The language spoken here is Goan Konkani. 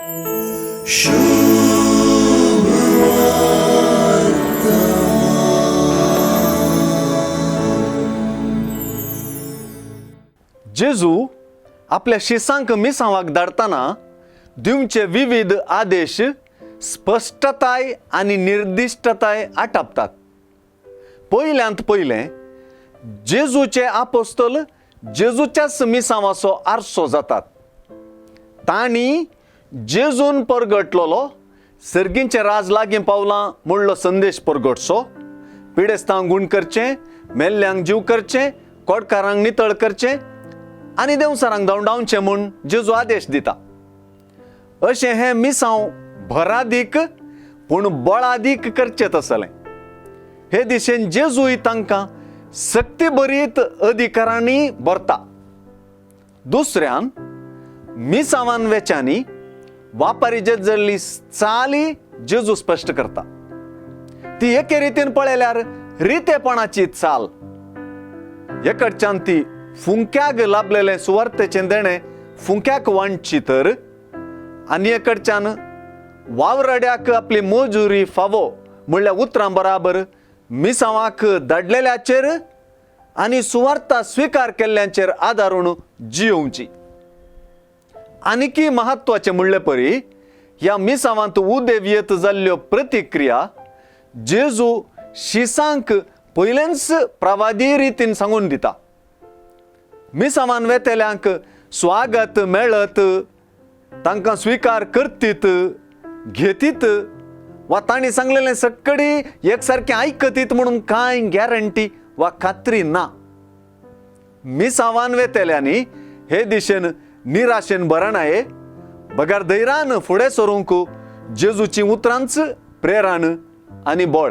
जेजू आपल्या शिसांक मिसांवाक धाडटना दिवचे विविध आदेश स्पश्टताय आनी निर्दिश्टताय आटापतात. पयल्यांत पयलें, जेजूचे आपोस्तल जेजूच्याच मिसांवाचो आरसो जातात. तांणी जेजून परगटलोलो सर्गींचें राज लागीं पावलां म्हणलो संदेश परगटचो, पिडेस्तांक गूण करचें, मेल्ल्यांक जीव करचें, कोडकारांक नितळ करचें आनी देंवचारांक धांवडावचें म्हूण जेजू आदेश दिता. अशें हें मिसांव भरादीक पूण बळादीक करचें तसलें. हे दिशेन जेजूय तांकां सक्ती भरीत अधिकारांनी भरता. दुसऱ्यान मिसांवान वेच्यांनी वापारी जाल्ली चाली जेजू स्पश्ट करता. ती एके रितीन पळयल्यार रितेपणाची चाल, एकडच्यान ती फुंक्याक लाभलेलें सुवार्तेचें देणें फुंक्याक वांटची तर, आनी एकडच्यान वावराड्याक आपली मजुरी फावो म्हणल्या उतरां बराबर मिसांवाक धाडलेल्याचेर आनी सुवार्ता स्विकार केल्ल्यांचेर आदारून जियोवची. आनीकी म्हत्वाचें म्हणले परी ह्या मिसांवांत उदेव येत जाल्ल्यो प्रतिक्रिया जेजू शिसांक पयलेंच प्रवादी रितीन सांगून दिता. मिसांवान वेतेल्यांक स्वागत मेळत, तांकां स्विकार करतीत, घेतीत वा तांणी सांगलेलें सक्कडी एकसारकें आयकतीत म्हणून कांय गॅरंटी वा खात्री ना. मिसांवान वेतेल्यांनी हे दिशेन निराशेन भरणाये बगर धैर्यान फुडें सरूंक जेजूची उतरांच प्रेरण आनी बळ.